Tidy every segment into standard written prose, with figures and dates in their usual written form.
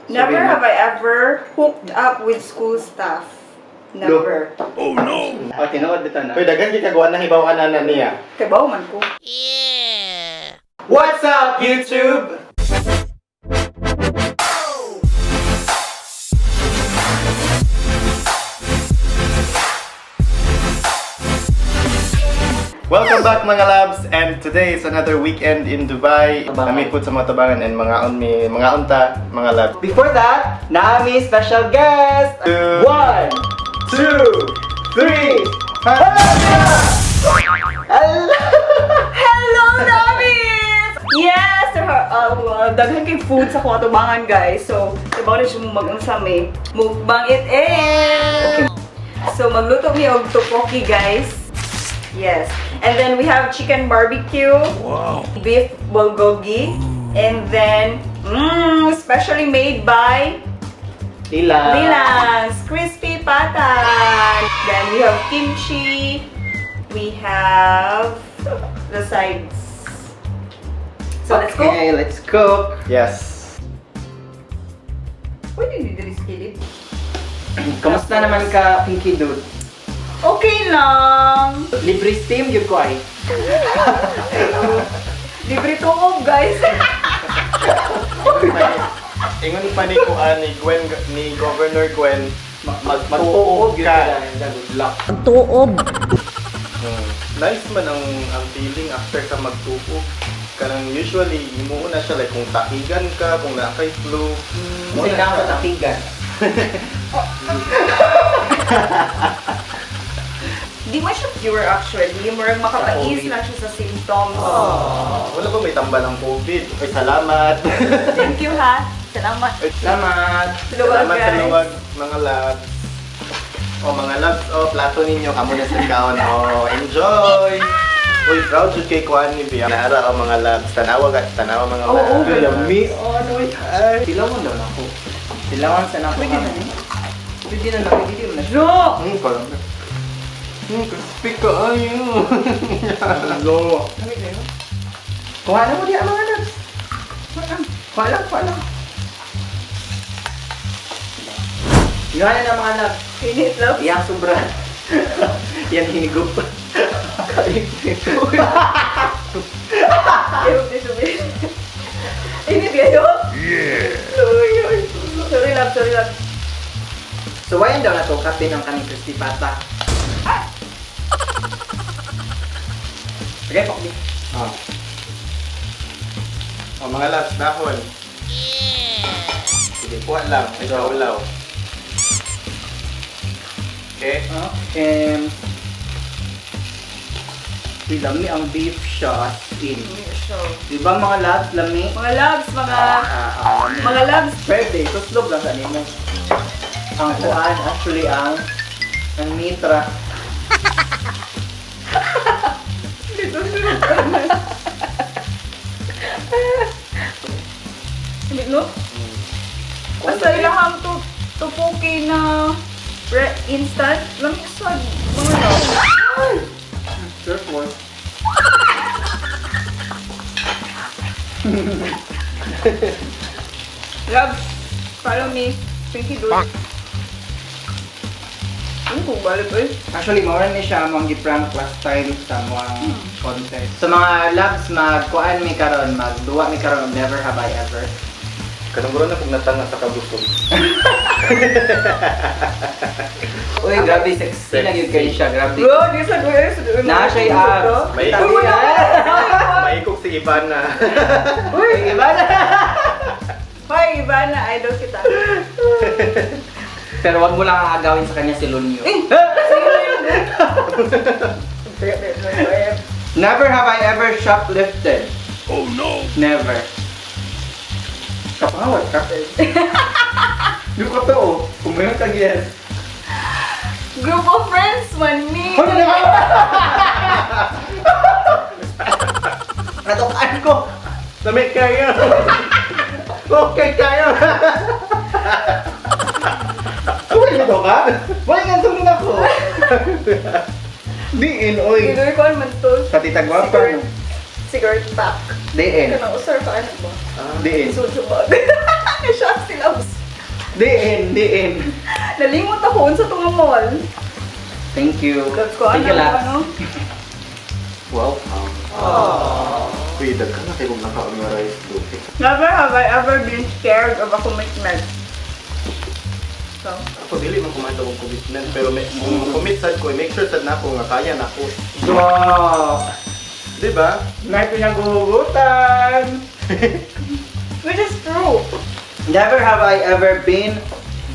Never Sorry, have I ever hooked up with school staff. Never. Oh, tinuod dito na. Uy, daghan kay kagawa na hibaw ana na niya. Kay bawo man ko. What's up, YouTube? Welcome back, mga labs, and today is another weekend in Dubai. Tabangan. Kami po sa mga tabangan and mga on mi, mga unta, mga labs. Before that, naami special guest! Two. One, Two, three, Hello! Hello, Namis! Yes! Daghan kay food sa kuha tubangan, guys. So, ibaw na siya mo mag-unsa may mukbang it is! Okay. So, magluto mi og tteokbokki, guys. Yes. And then we have chicken barbecue. Wow. Beef bulgogi. And then, specially made by Lila. Lilan's crispy patan. Then we have kimchi. We have the sides. So let's go. Okay, let's cook. Yes. Pwede ni diri skillet. Kamusta naman ka, Pinky Dude? Okay lang. Libre steam yun ko ay. Libre tuob, guys. Ingon pa ni kuan ni Gwen, ni Governor Gwen, Magtuob magtuob ka. Good luck. Tuob. Nice man ang feeling after ka magtuob. Kanang usually imuuna na siya like kung takigan ka, kung naa kay flu. Kasi Muna na ako siya. takigan. Di man siya cure actually. Murag makapais COVID. lang siya sa symptoms. Wala ba may tambal ang COVID? Ay, salamat. Thank you ha. Salamat. Salamat. Luwag, Salamat sa guys. luwag, mga labs. O mga labs, o plato ninyo, kamo na sa kaon. O, enjoy! Uy, proud jud kay kuan ni Bia. Naara o mga labs, tanawa ka, tanawa mga Oo, labs. oo, Lami. Oh, no, ay. Silawan daw na ako. Silawan sa nako. Pwede na ni? Pwede na lang. Pwede na. Jo! Parang crispy ka ayo. Hello. Kuha na mo diya mga loves. Kuha lang. Kuha lang, kuha lang. Iwan na ng mga loves. Init love. Iyang sobra. Iyang hinigup. Ayaw, di sabihin. Init kayo? Yeah! Sorry, sorry love, sorry love. So, wayan daw na to, kape ng kaning crispy pata. Okay, pakbi. Oh. O mga labs, dahon. Sige, kuha lang. Ikaw ulaw. Okay. Okay. Uy, lami ang beef siya as in. Di ba mga loves, lami? Mga loves, mga... Lami. Mga loves. Pwede, tuslob lang sa nimo. Ang kuan, actually, ang mitra. Init, no? Basta ilahang to tupuki na instant. Lami sa mga loves. Careful. Loves, follow me. Thank you, dude. Ano kung balik eh? Actually, mao ni siya among gi-prank last time sa mga contest. So mga loves, magkuan mi karon, magduwa mi karon, never have I ever. Kanang na kung natanga sa kabusog. Uy, grabe sexy na gyud kayo siya, grabe. Bro, di sa kuya. Na siya abs. May- Tabi, ah. Maikog si Ivana. Uy! Iba na. Hoy, Ivana, idol kita. Pero wag mo lang aagawin sa kanya si Lunyo. Eh! Never have I ever shoplifted. Oh no! Never. Kapangawat ka. Di ko to oh. Kung meron kang yes. Group of friends man me. Ano na? Natukaan ko. Lamig kayo! Okay kayo! Uy, ito ka? Wala nga sunod ako. Diin, oy. Gidoy ko man to. Sa tita Gwapa, no? Cigarette pack. Diin. Kana usar ka ano ba? Diin. Sujo ba? Nashock sila. Diin, diin. Nalimot ako unsa tong mall. Thank you. Let's go. Thank you, Ano, Labs. ano? Welcome. Uy, daghan na kayo kung nakaon nga rice do. Never have I ever been scared of a commitment. So, Ako dili man kumanda kong commitment pero may, kung commit sad ko, make sure sad na ako nga kaya na ako. Wow! Di ba? May pinaghuhugutan! Which is true. Never have I ever been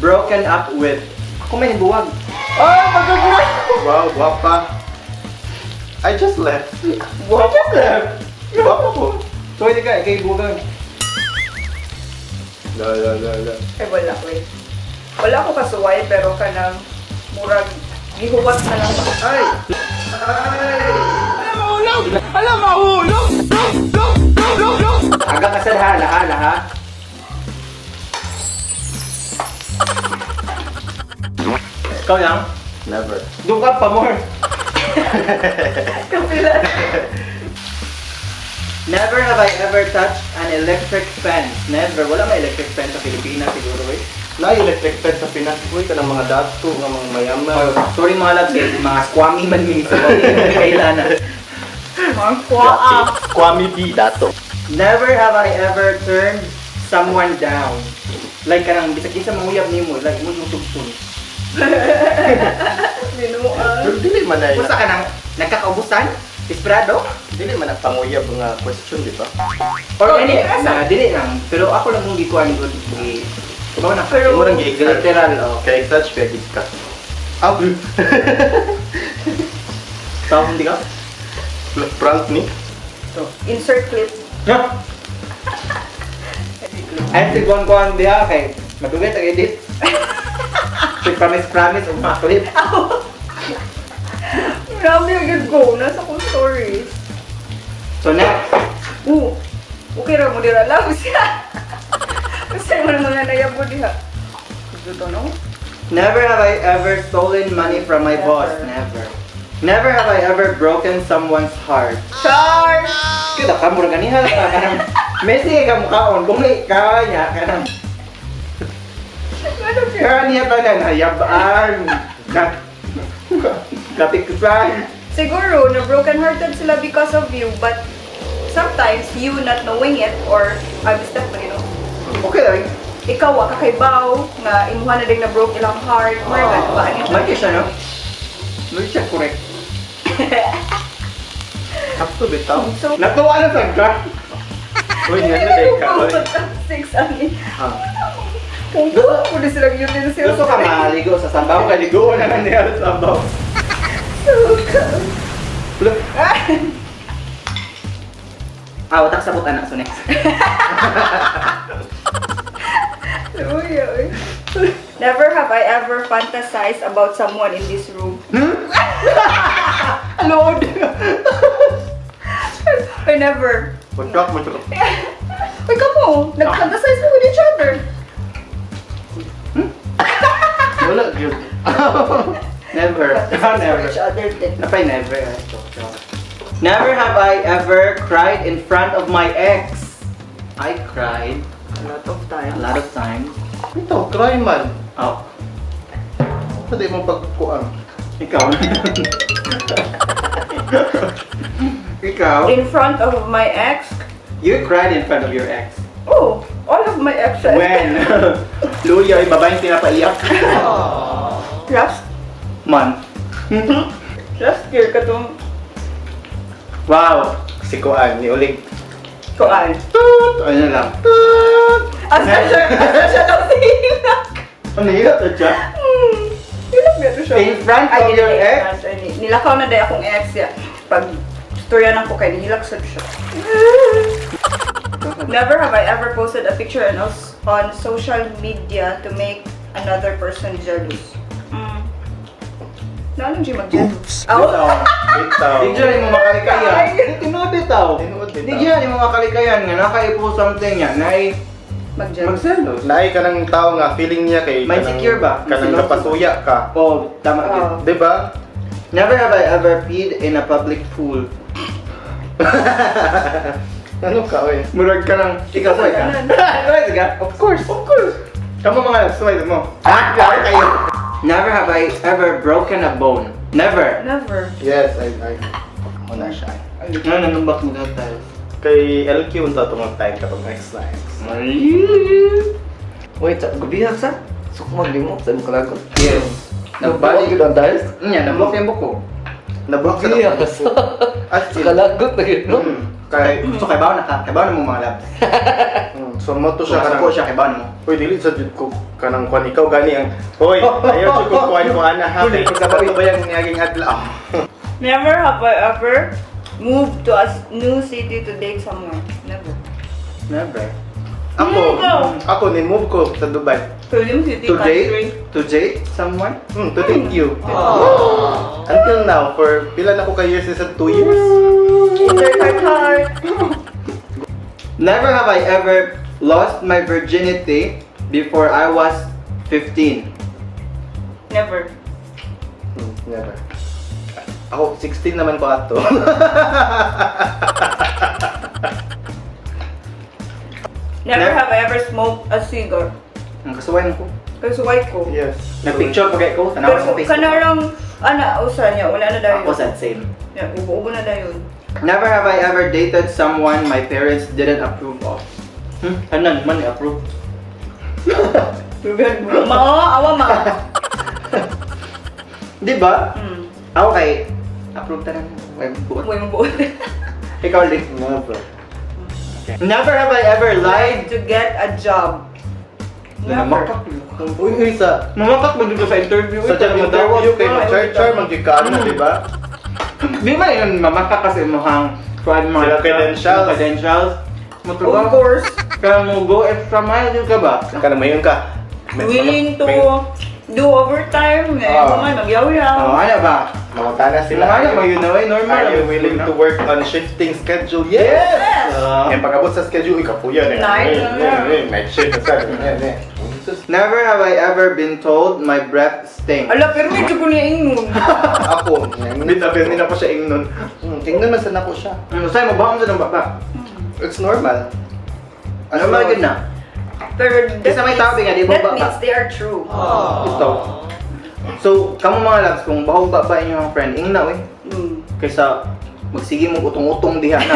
broken up with. Ako may buwag. Oh, magagawa! Wow, guwapa. I just left. I just left. Guwapa ko. Sorry ka, ikay buwag. La la la la. Ay, wala, wait. Wala ko kasuway, pero kanang murag gihuwat na lang ba? Ay! Alam, mahulog! Aga ka sad ha, laha, laha. Ikaw lang? Never. Doon ka pa more. Kapila. Never have I ever touched an electric fence. Never. Wala may electric fence sa Pilipinas siguro eh. Na electric fan sa Pinas uy kanang mga dato nga mga mayaman. Oh, sorry mga loves eh, mga squammy man minsan. Kailan na. Mga kuwa. Kwame B dato. Never have I ever turned someone down. Like kanang bisag kinsa manguyab nimo, like mo yung tugtong. Binuan. Pero dili man ay Usa ka nang nagkakaubusan? Desperado? Dili man ang panguyab nga question, di ba? Or Oh, any dili ra sa- na dili lang. Pero ako lang kung gikuan ko gi Ikaw na. Pero- Imo nang gi-exage. Literal oh. Kay exage kay gid ka. Aw. Tao hindi ka? Prank ni. So. Insert clip. Yeah. Ay si Kuan Kuan diha kay madugay tag edit. Sig promise promise ug mga clip. Grabe agad ko. Nasa kong stories. So next, Oo. Okay ra mo dira lang siya. Kasi mo mga nayabo diha. Gusto no? Never have I ever stolen money from my boss. Never. Never have I ever broken someone's heart. Char! Kita ka murag ganiha ka kanang Messi ka mukhaon kung ka niya kanang Ano siya? kaya niya tanan hayabaan. Katiksan. Siguro, na broken hearted sila because of you, but sometimes you not knowing it or step mo know, Okay lang. Ikaw wa kakaybaw nga imuha na din na broke ilang heart, more ba ba ano? May siya no? May siya correct. Sakto bitaw. So, Natuwa na sa ka. Uy, nga na day ka. Uy. Six ang Ah. Kung gusto ko din silang utensils. Gusto ka maligo sa sabaw, kaligo na lang niya sa sabaw. So, Look. Ah, watak sabot anak so next. Uy, uy. Never have I ever fantasized about someone in this room. Lord. I never. Mag-shock mo siya. Uy, kamo, nag-fantasize mo with each other. Wala gyud. Never. Fantasize for Never. each other din. Napay never. Eh. Never have I ever cried in front of my ex. I cried A lot of a times. lot of times. Ito, cry man. Oh, Pwede mo pagkuan. Ikaw. Ikaw. In front of my ex? You cried in front of your ex. Oh, all of my exes. When? Luya, yung babaeng pinapaiyak. Last, Month. Last year katong Wow. Si Kuan, ni Uling. kuan. Toot! Ano lang. Toot! Asa siya lang si Hilak. Ano yun? Ito siya? Hilak ba ito siya? In front Ay, of dili, your in ex? front, ay, nilakaw na dahil akong ex ya. Pag storya nang ko kay nihilak sad siya. Never have I ever posted a picture on social media to make another person jealous. Naanong siya mag-jealous? Oh. Bitaw. Di dyan mo makalikayan. Ay. Di tinuod bitaw. Tinuod bitaw. Di dyan mo makalikayan nga nakaipo something niya. Nay, Mag-jealous. magselos. Naay ka ng tao nga feeling niya kay May kanang- secure ba? Kanang May napasuya ka. Oh, tama Oh. gyud. Di ba? Never have I ever peed in a public pool. Ano ka oy? Murag ka ng... Ikaw, sorry ka. Ganun. Sorry ka? Of course. Of course. Kamu mga loves, suway mo. Ah, grabe kayo. Never have I ever broken a bone. Never. Never. Yes, I. Muna siya. Ano nanumbak mo tayo? Kay LQ unta tungod time kapag next next. Wait, sa gabihag sa? Sukmag limo sa imong kalagot. Yes. Nagbalik Nagbalik. yun ang tiles? Nya, nabuak yung buko. Nabuhak sa Gabihag sa As in, kalagot na yun, no? Kay gusto kay bawo na ka, kay bawo na mo mga loves. So mo to Siya siya kanang kanang siya kay bawo na mo. Uy, dili sa jud ko kanang kwan ikaw gani ang Hoy, ayaw jud ko kwan ko ana ha. Kay Pagkabato ba yang niaging adlaw? Never have I ever moved to a new city to date someone. Never. Never. Ako, Go. ako ni move ko sa Dubai. Film city To country. date? To date someone? To date you. Until now, for pila na ko ka years sa 2 years? Insert heart heart. Never have I ever lost my virginity before I was 15. Never. Never. Ako, 16 naman ko ato. Never Never. have I ever smoked a cigar. Ang kasuway mo ko. Kasi white ko. Yes. Nagpicture pa kay ko, tanaw Pero sa Facebook. kanarang, ana, usa niya, wala na dayon. Ako sa same. Yeah, ubo-ubo na dayon. Never have I ever dated someone my parents didn't approve of. Anan man i-approve. Mao, awa ma. Di ba? Ako kay approve tanan. Way buot. Uy, mabuot. Ikaw Lee. Never. Never have I ever lied. To get a job. Never. Namapak. Uy, uy, sa Namapak mo dito sa interview. sa job interview kay mo char char magyud na, di ba? Di ba yun mamakak kasi mukhang kuan mga Sila credentials. mga credentials. Of Mutuwa. course, Kaya mo go extra mile yun ka ba? Kana mayon ka. Willing to do overtime. Eh, Ah. mga nagyaw-yaw. Oh, ano ba? Mangutana sila. Ano ba yun na way normal. Are you willing to work on shifting schedule? Yes! Yes! Yan, pag-abot sa schedule, ikaw po yan. Eh. Night, Eh, na. eh, eh, night shift. Sa, eh, eh. Sus, Never have I ever been told my breath stinks. Ala, pero medyo ko niya ingnon. Ako. Bitabi, hindi na po siya ingnon. Tingnan man sa nako siya. Ano sa'yo, mabaho sa ng baba. It's normal. Ano ba yun na? Pero that Kasi may tao nga, di ba that ba- Oh. means they are true. Ito. So, kamo mga loves, kung bahog ba ba inyong friend, ingna eh. Kaysa magsige mo utong-utong diha na.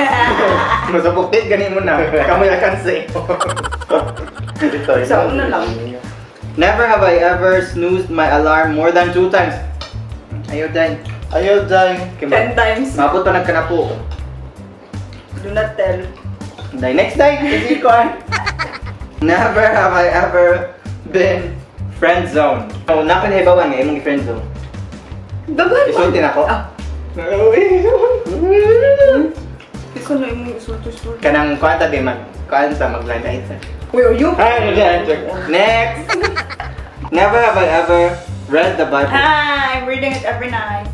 Masabukit gani mo na. Kamo ya kanse. Dito, Sa una lang. Never have I ever snoozed my alarm more than two times. Ayaw, Day. Ayaw, Jai. 10 times. Mabot pa nagkanapo. Do not tell. Day, next day, kasi ko ah. Never have I ever been friend zoned. Oh, nakanahibawan nga imong friend zone. Daghan. Isulti na ako. Ah. Ikaw na imong isulti-sulti. Kanang kuan ta di mag kuan ta maglanay ta. Uy, are you? Ay, next. Never have I ever read the Bible. Ah, I'm reading it every night.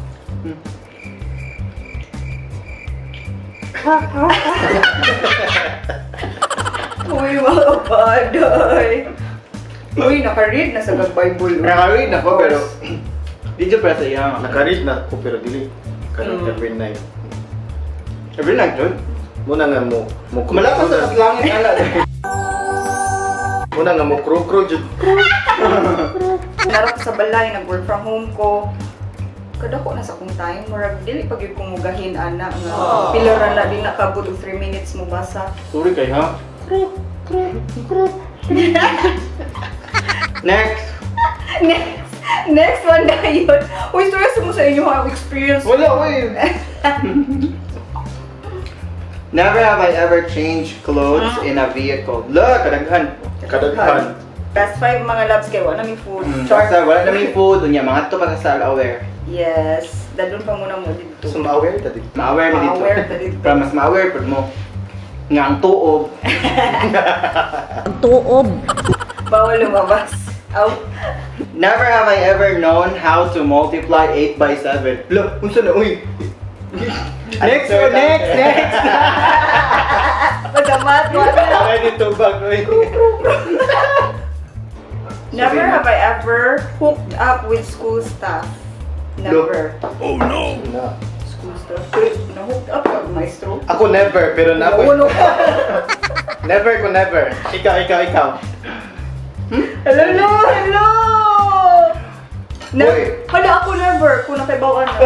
Uy, mga paday. Uy, naka-read na sa Bible. Naka-read na ko pero di jud para sa iya. Naka-read na ko pero dili. Kanang every night. Every night jud. Muna nga mo mo Malakas sa langit ala. Muna nga mo kro-kro jud. Narap sa balay, nag-work from home ko. Kadako na sa akong time, murag dili pag yun kumugahin ana nga pila ra na di nakabot og 3 minutes mo basa. Sorry kay ha. Next. Next, next one na yun. Uy, stress mo sa inyo ang experience. Wala ko eh. Never have I ever changed clothes in a vehicle. Look, kadaghan. Kadaghan. Last five mga loves kay wala mi food. Char. Basta wala na may food, unya mga to pa sa aware. Yes, dadun pa muna mo dito. So ma-aware ta dito. Ma-aware mo dito. Ma-aware ta dito. Para mas ma-aware pud mo nga ang tuob. Bawal lumabas. Out. Never have I ever known how to multiply 8 by 7. Look, unsa na uy. Next, Answer, next, answer. Next. Pagkamat mo. Ay, dito bag oy. Never have I ever hooked up with school staff. Never. Na. School staff. Pero na-hooked up ka, maestro. Ako never pero na ako. Naulo ka. Never ko never. Ikaw, ikaw, ikaw. Hello, hello, hello! Na, Uy. hala ako never, kung nakaibawan na.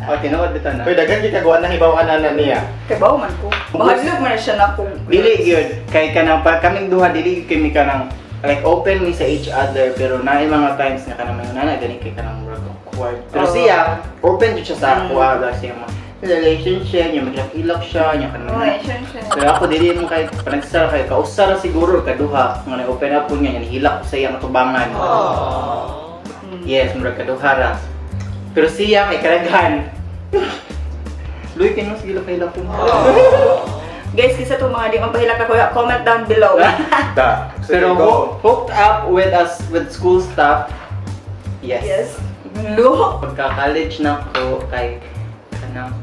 Oh, tinuod bitaw na. Uy, daghan kay kagawa ng hibaw ana niya. Kaibaw man ko. Mahadlok man na siya na kung... Dili gyud kay kanang pa kaming duha dili gyud kami kanang like open mi sa each other, pero naay mga times nga kanang mga nana gani kay kanang murag awkward. Pero Oo. siya open jud siya sa ako ah, siya mga relationship niya, maglak-ilak siya niya kanang Oh, siya, siya. Pero ako dili mo kay panagsara kay kausara siguro kaduha nga na open up ko niya, nihilak ko sa iyang atubangan. Yes, murag kaduha ra. Pero siya kay karaghan. Luy kay no sige lang kay ko. Guys, kisa itong mga di mapahilak na kuya, comment down below. Da. Sige, Pero go. hooked up with us with school staff. Yes. Yes. Lo! Pagka-college na ko kay kanang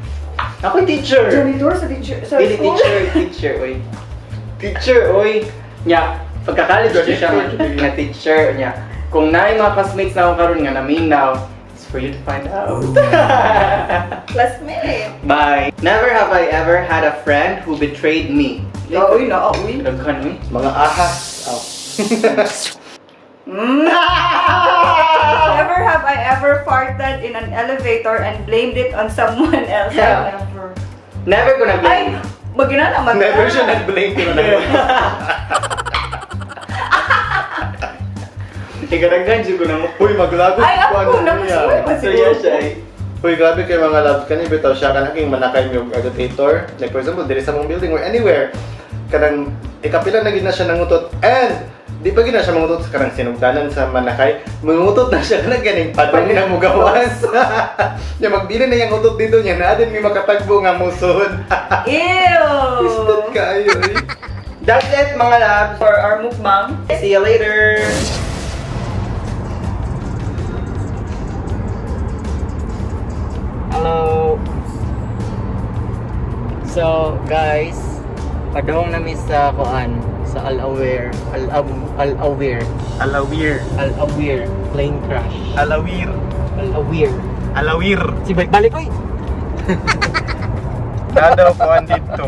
ako teacher. Janitor sa teacher sa Dili school? teacher, teacher oy. Teacher oy. Nya, pagka-college ko siya man nga teacher nya. Kung naay mga classmates na ako karon nga naminaw, it's for you to find out. Classmate. Bye. Never have I ever had a friend who betrayed me. Na, uy, na, uy. Daghan oy. Mga ahas. Oh. Never have I ever farted in an elevator and blamed it on someone else. Yeah. Never. Never gonna Ay, blame. magina naman. Never siya nag-blame pero nag. Ikaraghan jud ko na mo. Uy, maglagot Ay, ako, ko, ano nakasuway niya. pa siguro. Seryoso siya eh. Uy, grabe kay mga loves. Kani bitaw siya kanang king manakay mi og elevator. Like for example, diri sa mong building or anywhere. Kanang ikapila na gid na siya nangutot and di pa gid na siya mangutot sa kanang sinugdanan sa manakay. Mangutot na siya kanang ganing padong na mugawas. Nya magbili na yang utot dito niya na din mi makatagbo nga musod. Ew! Istot kaayo eh. That's it, mga loves. For our mukbang. See you later. Hello. So, guys, padong nami sa kuan sa Al-Awir, Al-Awir, Alawir. Al-Awir plane crash. Alawir. Al-Awir. Alawir. Si balik balik oy. Nadaw kuan dito.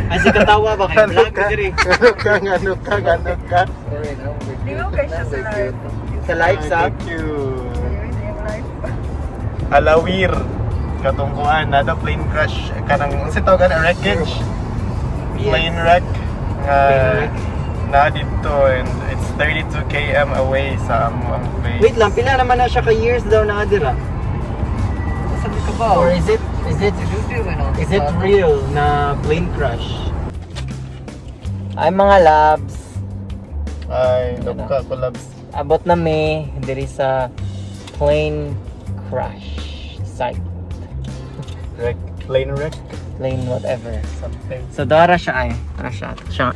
Ay si katawa ba kay vlog diri. Ano ka, ano ka, ano ka? Di ba okay siya sa live? Sa live sa Thank you. Alawir. Katungkuan, nada plane crash kanang unsa tawag ana wreckage? Plane wreck nga Plane wreck. Na dito and it's 32 km away sa amo ang place. Wait lang, pila naman na siya ka years daw na adira? Or is it real na plane crash? Ay mga labs, Ay, dapka ko labs. Abot na mi diri sa plane crash site. Wreck, plane wreck Plane whatever. Something. So dara siya ay. Dara siya. Siya.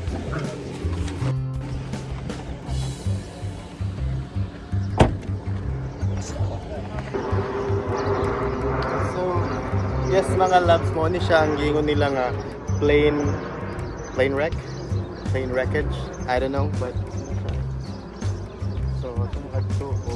So, yes mga labs mo ni siya ang giingon nila nga plane wreck, plane wreckage. I don't know, but so itong adto ko.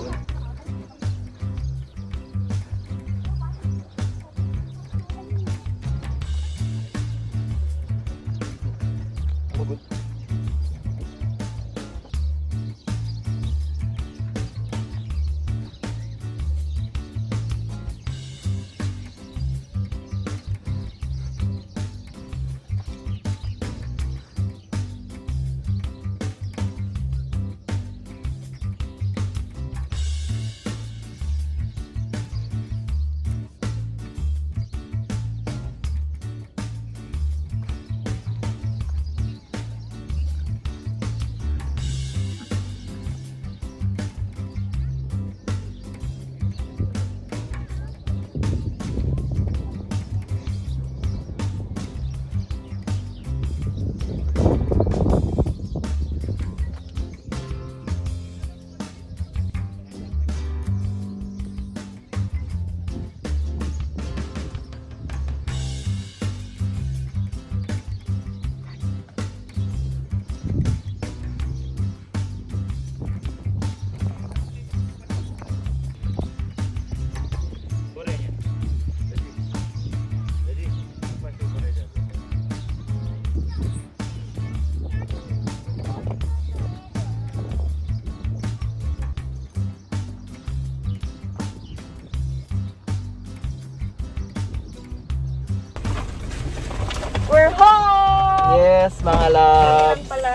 bless, mga loves. Pala.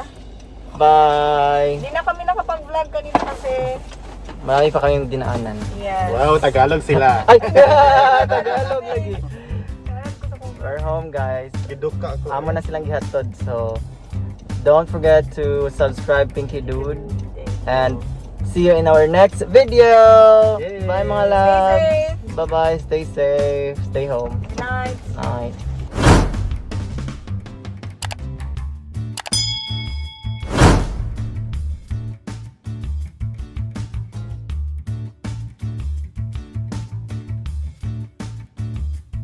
Bye. Hindi na kami nakapag-vlog kanina kasi. Marami pa kaming dinaanan. Yes. Wow, Tagalog sila. Ay! Tagalog lagi. We're home, guys. Giduka ako. Amo na silang gihatod. So, don't forget to subscribe, Pinky Dude. And see you in our next video. Yay. Bye, mga loves. Stay safe. Bye-bye. Stay safe. Stay home. Night. Night.